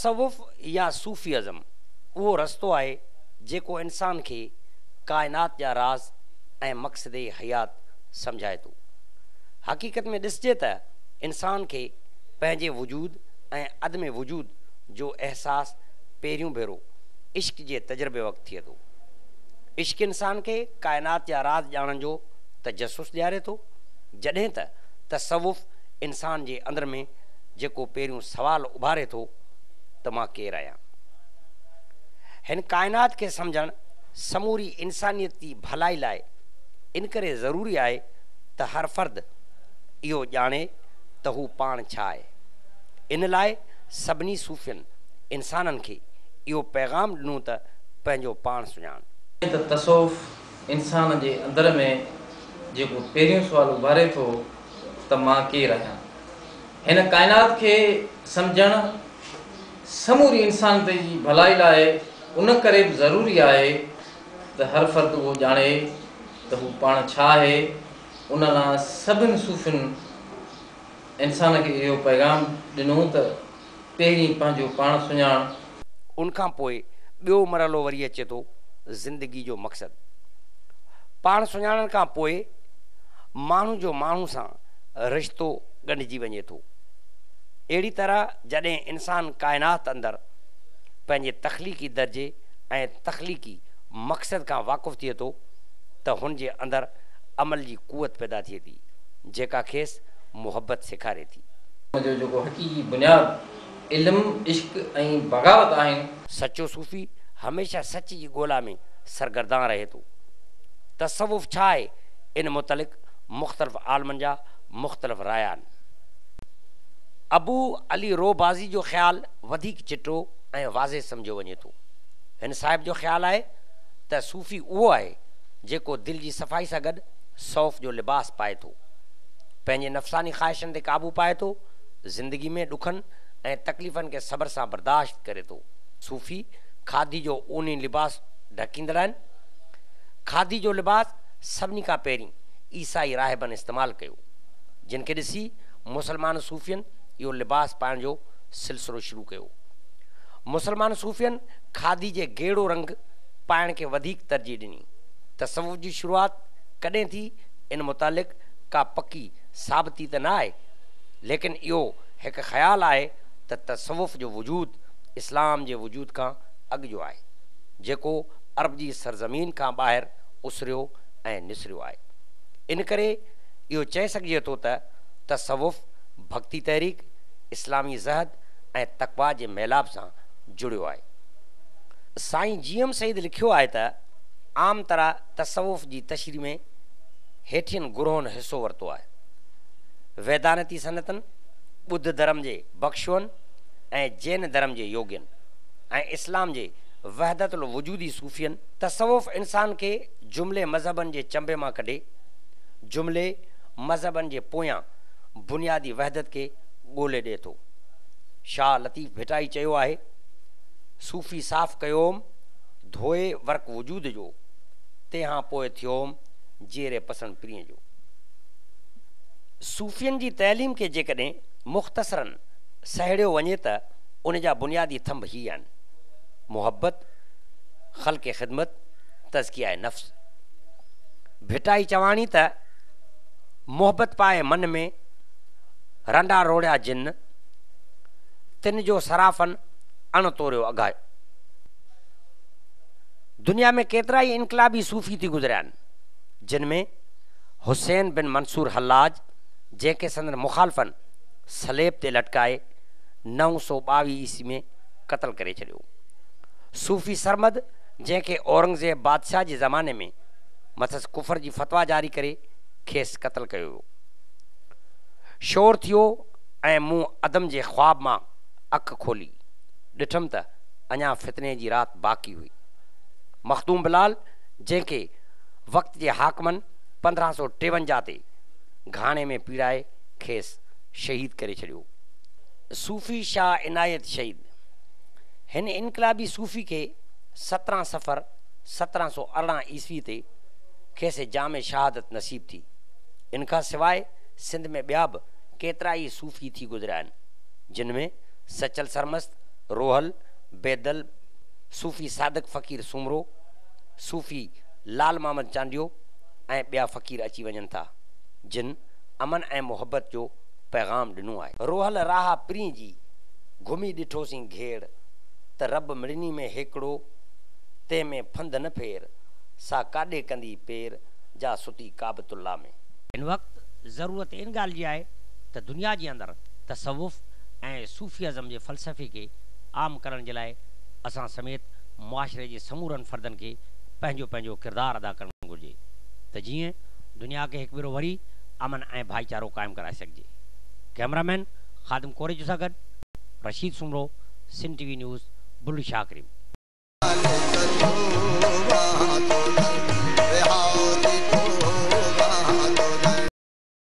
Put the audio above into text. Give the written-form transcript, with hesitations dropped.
تصوف يا صوفي ازم اهو رستو آهي جيڪو انسان کي ڪائنات جا راز ۽ مقصد حيات سمجهائي ٿو. حقيقت ۾ ڏسجي ته انسان کي پنهنجي وجود ۽ عدم وجود جو احساس پهريون ڀيرو عشق جي تجربي وقت ٿئي ٿو. عشق انسان کي ڪائنات جا راز ڄاڻڻ جو تجسس ڏياري ٿو، جڏهن ته تصوف انسان جي اندر ۾ جيڪو پهريون سوال اڀاري ٿو ته مان ڪير آهيان؟ هن ڪائنات کي سمجهڻ سموري انسانيت جي ڀلائي لاء ان ڪري ضروري آهي ته هر فرد اهو ڄاڻي ته هو پاڻ ڇا آهي. ان لاء سڀني صوفين انسانن کي اهو پيغام ڏنو ته پنهنجو پاڻ سڃاڻ. ته تصوف انسان جي اندر ۾ جيڪو پهريون سوال اڀاري ٿو ته مان ڪير آهيان؟ هن ڪائنات کي سمجهڻ سموري انسانيت جي ڀلائي لاء ان ڪري به ضروري آهي ته هر فرد اهو ڄاڻي ته هو پاڻ ڇا آهي. ان لاء سڀن صوفين انسان کي اهو پيغام ڏنو ته پهرين پنهنجو پاڻ سڃاڻ. ان کان پوء ٻيو مرحلو وري اچي ٿو زندگي جو مقصد. پاڻ سڃاڻڻ کان پوء ماڻهو جو ماڻهو سان رشتو ڳنڍجي وڃي ٿو. اهڙي طرح جڏهن انسان ڪائنات اندر پنهنجي تخليقي درجي ۽ تخليقي مقصد کان واقف ٿئي ٿو ته هن جي اندر عمل جي قوت پيدا ٿئي ٿي، جيڪا کيس محبت سيکاري ٿي. ان جو جيڪو حقيقي بنياد علم، عشق ۽ بغاوت آهن. سچو صوفي هميشه سچ جي ڳولا ۾ سرگردان رهي ٿو. تصوف ڇا آهي؟ ان متعلق مختلف عالمن جا مختلف رايا آهن. ابو علي روبازي جو خيال وڌيڪ چٽو ۽ واضح سمجهيو وڃي ٿو. هن صاحب جو خيال آهي ته صوفي اهو آهي جيڪو دل جي صفائي سان گڏ صوف جو لباس پائي ٿو. پنهنجي نفساني خواهشن تي قابو پائي ٿو، زندگي ۾ ڏکن ۽ تڪليفن کي صبر سان برداشت ڪري ٿو. صوفي کاڌي جو اوني لباس ڍڪيندڙ آهن. کاڌي جو لباس سڀني کان پهرين عيسائي راهبن استعمال ڪيو، جن کي ڏسي مسلمان صوفين اهو لباس پائڻ جو سلسلو شروع ڪيو. مسلمان صوفين کاڌي جي گيڙو رنگ پائڻ کي وڌيڪ ترجيح ڏني. تصوف جي شروعات ڪڏهن ٿي، ان متعلق ڪا پڪي ثابتي ته نه آهي، ليڪن اهو هڪ خيال آهي ته تصوف جو وجود اسلام جي وجود کان اڳ جو آهي، جيڪو عرب جي سرزمين کان ٻاهر اسريو ۽ نسريو آهي. ان ڪري اهو چئي سگهجي ٿو ته تصوف ڀڳتي تحريڪ، اسلامي زهد ۽ تقويٰ جي ميلاب سان جڙيو آهي. سائين جي ايم سيد لکيو آهي ته عام طرح تصوف جي تشريح ۾ هيٺين گروهن حصو ورتو آهي. ويدانتي سنتن، ٻڌ ڌرم جي ڀڪشوئن ۽ جين ڌرم جي يوگين ۽ اسلام جي وحدت الوجودي صوفين. تصوف انسان کي جملي مذهبن جي چنبي مان ڪڍي، جملي مذهبن جي پويان بنيادي وحدت کي ڳولي ڏئي ٿو. شاهه لطيف ڀٽائي چيو آهي، صوفي صاف ڪيوم، ڌوئي ورق وجود جو، تنهان پوء ٿيوم، جيئري پسڻ پرينء جو. صوفين جي تعليم کي جيڪڏهن مختصراً سهيڙيو وڃي ته ان جا بنيادي ٿنڀ هي آهن، محبت، خلق خدمت، تزڪيه نفس. ڀٽائي چواڻي ته، محبت پائي من ۾، رنڊا روڙيا جن، تن جو صرافن اڻ توريو اگهه. دنيا ۾ ڪيترائي انقلابي صوفي ٿي گذريا آهن، جن ۾ حسين بن منصور حلاج، جنهن کي سندن مخالفن صليب تي لٽڪائي 922 عيسوي ۾ قتل ڪري ڇڏيو. صوفي سرمد، جنهن کي اورنگزيب بادشاهه جي زماني ۾ مٿس ڪفر جي فتويٰ جاري ڪري کيس قتل ڪيو ويو. شور ٿيو ۽ مون عدم جي خواب مان اک کولي ڏٺم ته اڃا فتني جي رات باقي هئي. مخدوم بلال جنهن کي وقت جي حاڪمن 1553 تي گهاڻي ۾ پيڙائي کيس شهيد ڪري ڇڏيو. صوفي شاهه عنايت شهيد، هن انقلابي صوفي کي 17 صفر 1718 عيسوي تي کيس جام شهادت نصيب ٿي. ان کان سواء سنڌ ۾ ٻيا به ڪيترائي صوفي ٿي گذريا آهن، جن ۾ سچل سرمست، روحل، بيدل، صوفي صادق فقير سومرو، صوفي لال محمد چانڊيو ۽ ٻيا فقير اچي وڃن ٿا، جن امن ۽ محبت جو پيغام ڏنو آهي. روحل راهه پرين جي، گهمي ڏٺوسين گهيڙ، ته رب مڙني ۾ هيڪڙو، تنهن ۾ ڦند نه ڦير، سا ڪاڏي ڪندي پير، جا ستي ڪعبة الله ۾. هن وقت ضرورت ان ڳالهه جي آهي ته دنيا جي اندر تصوف ۽ صوفي ازم جي فلسفي کي عام ڪرڻ جي لاء اسان سميت معاشري جي سمورن فردن کي پنهنجو پنهنجو ڪردار ادا ڪرڻ گهرجي ته جيئن دنيا کي هڪ ڀيرو وري امن ۽ ڀائيچارو قائم ڪرائي سگهجي. ڪئميرا مين خادم ڪوريجو سان گڏ Rasheed Soomro, Sindh T V news, Bulhi Shah Karim.